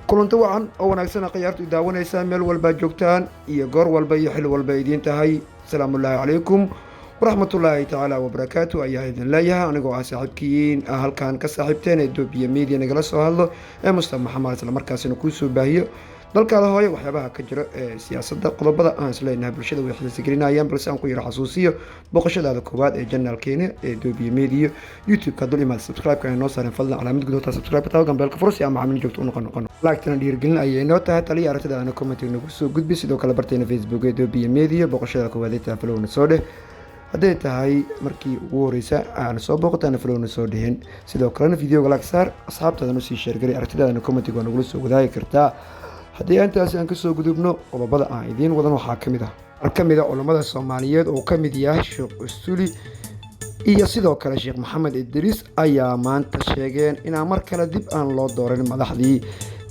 Kulanto wacan oo wanaagsan khiyaartu daawanaysaa meel walbaa joogtaan iyo goor walba iyo xil walba idiin tahay. Asalaamullaahi calaykum waraxmatullaahi tacaala wabarakaatu ayaa idin leeyahay, anigoo ah saaxiibkiin halkan ka saaxiibteen ee Doobiya Media nagala soo hadlo ee Mustafa Maxamed, islamarkaasina kuu soo baahiyo dalkaada hooyo waxyaabaha ka jira ee siyaasadda, qodobada aan isleenahay bulshada way xiisagelinayaan. Balse aan ku yaro xasuusiyo booqashadaada koowaad ee channelkeena ee Doobiya Media YouTube-ka, dul imaad, subscribe-ka ay noo saareen, fadlan calaamad gudoota subscribe taabo, gambeelka fursi ama macaamiil joogto u noqon noqon, like-tana dhiirigelin ayay inoo tahay. Taliya aragtidaana comment nagu soo gudbi. Sidoo kale barteena Facebook ee Doobiya Media booqashada koowaad ee follow-na soo dheh. Hadday tahay markii ugu horeysa aan soo booqataana follow-na soo dhihin. Sidoo kalena videoga like saar, asxaabtaadana usii share garay, aragtidaadana commentiga waa nagula soo wadaagi kartaa. Haddii intaasi aan kasoo gudubno, qodobada aan idiin wadan waxaa ka mid ah qaar ka mid a culammada Soomaaliyeed oo ka mid yahay Sheekh Usuli iyo sidoo kale Sheekh Maxamed Idriis ayaa maanta sheegeen inaan mar kale dib aan loo dooran madaxdii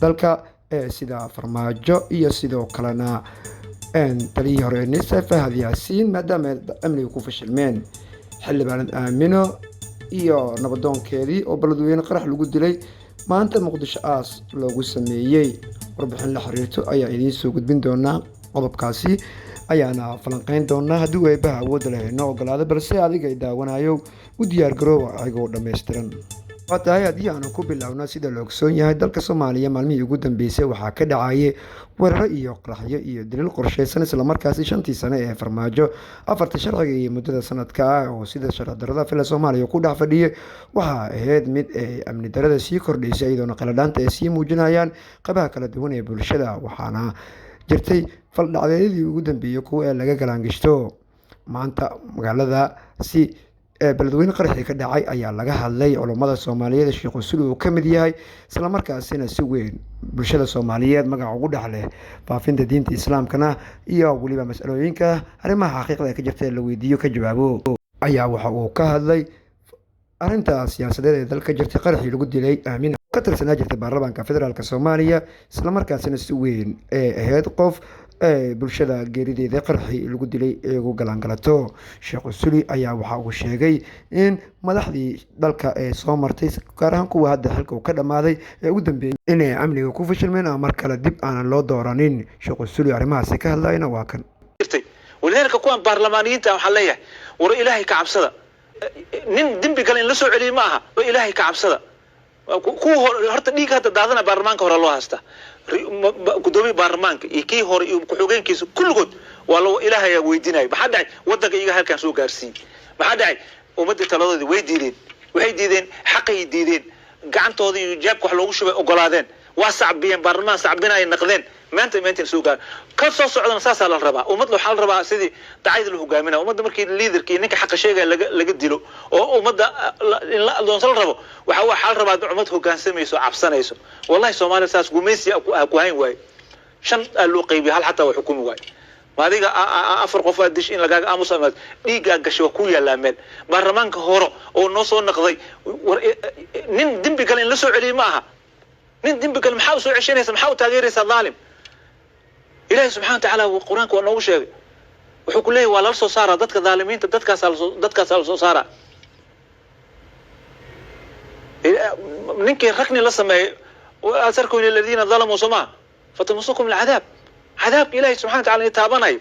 dalka ee sida Farmaajo iyo sidoo kalena taliyihii hore NISA Fahad Yaasiin, maadaama amniga ku fashilmeen. Xildhibaanad Aamino iyo nabadoonkeedii oo Beledweyne qarax lagu dilay maanta Muqdisho aas loogu sameeyey, warbixin la xiriirto ayaa idiin soo gudbin doonaa. Qodobkaasi ayaana falanqeyn doonaa haddii eebaha awoodda lahayno ogolaado. Balse adiga daawanayo u diyaar garooba ayagoo dhammaystiran. Waa tahay, haddii aanu ku biloawno, sida la ogsoon yahay dalka Soomaaliya maalmihii ugu dambeysay waxaa ka dhacayay weeraro iyo qaraxyo iyo daliil qorsheysan, islamarkaasi 5-tii sane ee Farmaajo, afarta sharciga iyo muddada sanadka ah oo sida sharci darada Villa Soomaaliya ku dhex fadhiyay, waxaa ahayd mid ay amni darada sii kordhaysay, iyadoona qaladhaanta ay sii muujinayaan qaybaha kala duwan ee bulshada. Waxaana jirtay faldhacdeedyadii ugu dambeeyey kuwa ee laga galaangishto. Maanta magaalada si ee Beledweyne qaraxii ka dhacay ayaa laga hadlay. Culummada Soomaaliyeed, Sheekh Usul uu ka mid yahay, islamarkaasina si weyn bulshada Soomaaliyeed magaca ugu dhex leh faafinta diinta Islaamkana iyo weliba masalooyinka arrimaha xaqiiqda ka jirta ee la weydiiyo ka jawaabo, ayaa waxa uu ka hadlay arrinta siyaasadeed ee dalka jirtay, qaraxii lagu dilay Aamin ka tirsanaa jirtay baarlamaanka federaalk Soomaaliya, islamarkaasina si weyn ee ahayd qof bulshada geerideeda qaraxii lagu dilay igu galaangalato. Sheekh Usuli ayaa waxa uu sheegay in madaxdii dalka ee soo martay, gaar ahaan kuwa hadda xilka uu ka dhammaaday ee ugu dambeeyey, inay amniga ku fashilmeen ama mar kale dib aanan loo dooranin. Sheekh Usuli arrimahaasi ka hadlayna waa kan. Walidaalika kuwan baarlamaaniyiinta waxaan leeyahay, war Ilaahay ka cabsada. Nin dembi gale in la soo celiyo ma aha. War Ilaahay ka cabsada. Kuwa hore horta dhiig hadda daadana baarlamaanka hore loo haystaa, gudoomiya baarlamaanka iyo kii hore iyo ku-xigeenkiisa, kulligood waa loo Ilaahay weydiinayo. Maxaa dhacay? Waddanka iyaga halkan soo gaarsiiyey. Maxaa dhacay? Ummadda taladoodii way diideen, waxay diideen xaqay diideen, gacantooda iyo jeebka wax loogu shubay ogolaadeen, waa sacbiyeen, baarlamaan sacbinaya naqdeen. Maanta soo gaar ka soo socdana saasaa la rabaa. Ummadda waxaa la rabaa sidii dacayda la hogaaminaya. Ummadda markii leaderka iyo ninka xaqa sheegaya laga dilo oo ummadda in la adoonso la rabo, waxaa la rabaa ummad hogaansamayso, cabsanayso. Wallahi Soomaaliya saas gumaysi ku hayn waaye. Shan aa loo qaybiya, hal xataa waa xukumi waaye. Ma adiga afar qof aad dish in lagaaga aamus amaad dhiiggaa gashay waa ku yaallaa meel. Baarlamaanka hore oo noo soo naqday, war nin dembi gale in la soo celiyo ma aha. Nin dembi gale maxaa u soo ceshanaysa? Maxaa u taageeraysaa dhaalim? Ilaahay subxana wa tacaala Qur-aanka waa noogu sheegay. Wuxuu ku leeyahy waa lala soo saaraa dadka dhaalimiinta, dadkaasaa lasoo saaraa. Ninkii ragni la sameeyey asarku ila aladiina dalamuu soo maha fatamasukum alcadaab, cadaabka Ilahay subxana wa tacala i taabanayo.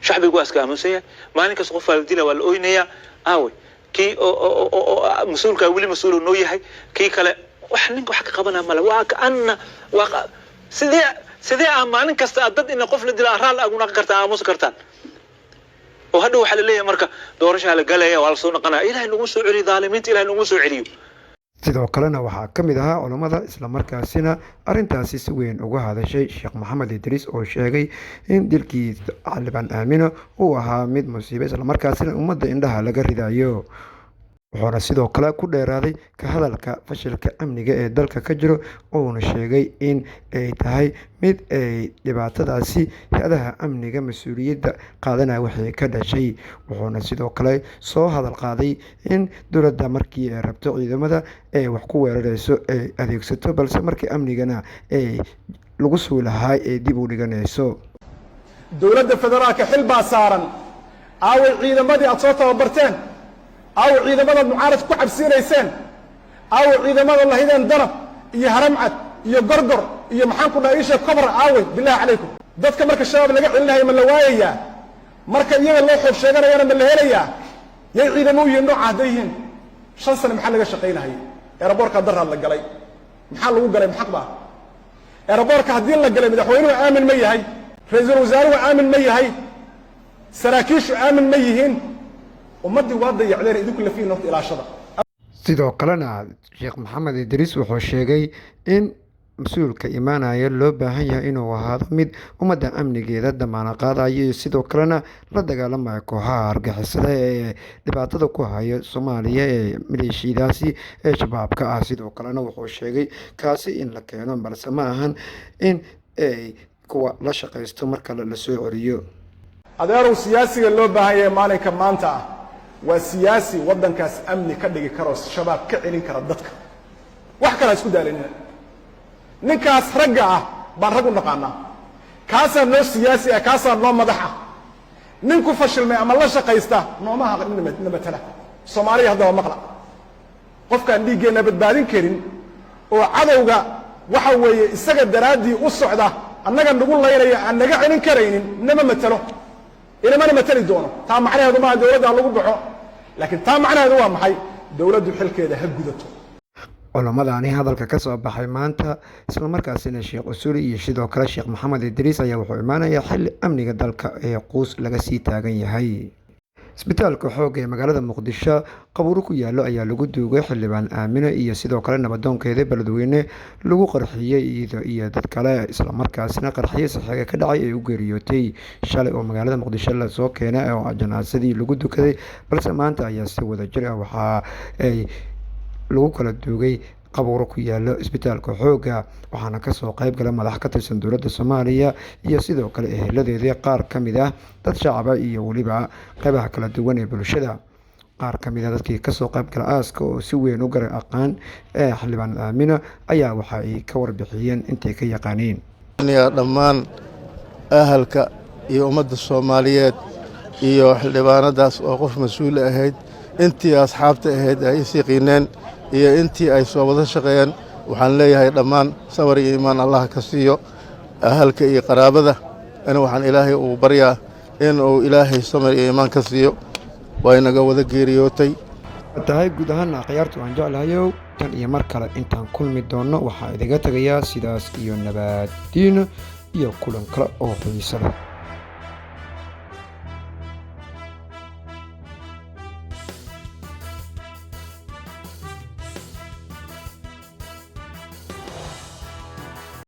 Shacbigu waa iska aaminsan yahay. Maalin kasta qof waa la dila, waa la oynayaa. Aawe kii oo mas-uulkaa? Weli mas-uul noo yahay kii kale. Wax ninka wax ka qabanaa male. Waa kaana waa sidee aa maalin kasta aad dad ina qof la dila raal agu naqan kartaan, aamusi kartaan? Oo hadhow waxaa laleeyahay marka doorashaa la galaya, waa lasoo naqanaya. Ilahay nagu soo celiyo dhaalimiinta, Ilahay nagu soo celiyo. Sidoo kalena waxaa ka mid ahaa culammada islamarkaasina arrintaasi si weyn uga hadashay Sheekh Maxamed Idriis, oo sheegay in dilkii xildhibaan Aamino uu ahaa mid musiibo, islamarkaasina ummadda indhaha laga ridayo. Wuxuuna sidoo kale ku dheeraaday ka hadalka fashilka amniga ee dalka ka jiro, uuna sheegay in ay tahay mid ay dhibaatadaasi hay-adaha amniga mas-uuliyadda qaadanaya wixii ka dhashay. Wuxuuna sidoo kale soo hadal qaaday in dowladda markii ay rabto ciidamada ay wax ku weerareyso ay adeegsato, balse markii amnigana ay lagu sugi lahaa ay dib u dhiganayso. Dowladda federaalka xil baa saaran. Aaway ciidamadii aad soo tababarteen? Aawo ciidamadaad mucaarad ku cabsiinayseen? Aawo ciidamada lahideen Danab iyo Haramcad? Iyo Gorgor iyo maxaan ku dhaha isha Cobra aawey? Billahi calaykum, dadka marka Shabaab laga celinayo ma la waayayaa? Marka iyaga loo xoog sheeganayana ma la helayaa? Yay ciidamo u yihiin nooca hadday yihiin? 5 sano maxaa laga shaqaynahayay? Airport-ka daraad la galay maxaa lagu galay? Maxaq baa airport-ka haddii la galay? Madaxweynuhu aamin ma yahay? Ra-iisul wasaaruhu aamin ma yahay? Saraakiishu aamin ma yihiin? Ummaddii waa dayacdeen idinku lafihin horta ilaashada. Sidoo kalena Sheekh Maxamed Idriis wuxuu sheegay in mas-uulka imaanaya loo baahan yahay inuu ahaado mid ummadda amnigeeda damaana qaadaya iyo sidoo kalena la dagaalamaya kooxaha argagixisada ee dhibaatada ku haya Soomaaliya ee maleeshiyadaasi ee Shabaabka ah. Sidoo kalena wuxuu sheegay kaasi in la keeno, balse ma ahan in ay kuwa la shaqaysto mar kale lasoo celiyo. Adeerow, siyaasiga loo baahan yahay maalinka maanta ah waa siyaasi waddankaas amni ka dhigi karoo Shabaab ka celin kara dadka. Wax kale ha isku daalanina. Ninkaas ragga ah baan rag u naqaanaa. Kaasaa noo siyaasi ah, kaasaa noo madax ah. Nin ku fashilmay ama la shaqaysta noomaha na matala. Soomaaliya haddaba maqla: qofkaan dhiiggeenna badbaadin karin oo cadowga waxa weeye isaga daraaddii u socda, annaga nagu laynaya, aan naga celin karaynin, nama matalo, inamana matali doono. Taa macnaheedu maaha dowladda ha lagu baxo, laakiin taa macnaheedu waa maxay? Dowladdu xilkeeda ha gudato. Culamadani hadalka kasoo baxay maanta, islamarkaasina Sheekh Usuli iyo sidoo kale Sheekh Maxamed Idriis, ayaa wuxuu imaanayaa xilli amniga dalka ee quus laga sii taagan yahay. Isbitaalka Xoogga ee magaalada Muqdisho qabuuro ku yaalo ayaa lagu duugay Xildhibaan Aamino iyo sidoo kale nabadoonkeeda Beledweyne lagu qarxiyey iyo dad kale, islamarkaasina qarxiye saxiiga ka dhacay ee u geeriyootay shalay oo magaalada Muqdisho lasoo keenay oo janaasadii lagu dukaday. Balse maanta ayaa si wada jir ah waxaa ay lagu kala duugay qabuuro ku yaalo isbitaalka Xoogga, waxaana kasoo qayb gala madax ka tirsan dowladda Soomaaliya iyo sidoo kale eheladeedii, qaar ka mid ah dad shacaba iyo weliba qeybaha kala duwan ee bulshada. Qaar ka mid a dadkii kasoo qayb gala aaska oo si weyn u garay aqaan ee Xildhibaan Aamino ayaa waxa ay ka warbixiyeen intay ka yaqaaniin. Dhammaan ahalka iyo ummadda Soomaaliyeed iyo xildhibaanadaas oo qof mas-uul ahayd, intii asxaabta ahayd ay isii qiineen iyo intii ay soo wada shaqeeyeen, waxaan leeyahay dhammaan sabar iyo iimaan Allah ka siiyo. Ahalka iyo qaraabada in waxaan Ilaahay uu baryaa in uu Ilaahay samar iyo iimaan ka siiyo. Waa inaga wada geeriyootay. Tahay guud ahaana akhyaartu aan jeclahayow, tan iyo mar kale intaan kulmi doonno, waxaa idiga tegayaa sidaas iyo nabaddiino iyo kulan kale oo xiiso leh.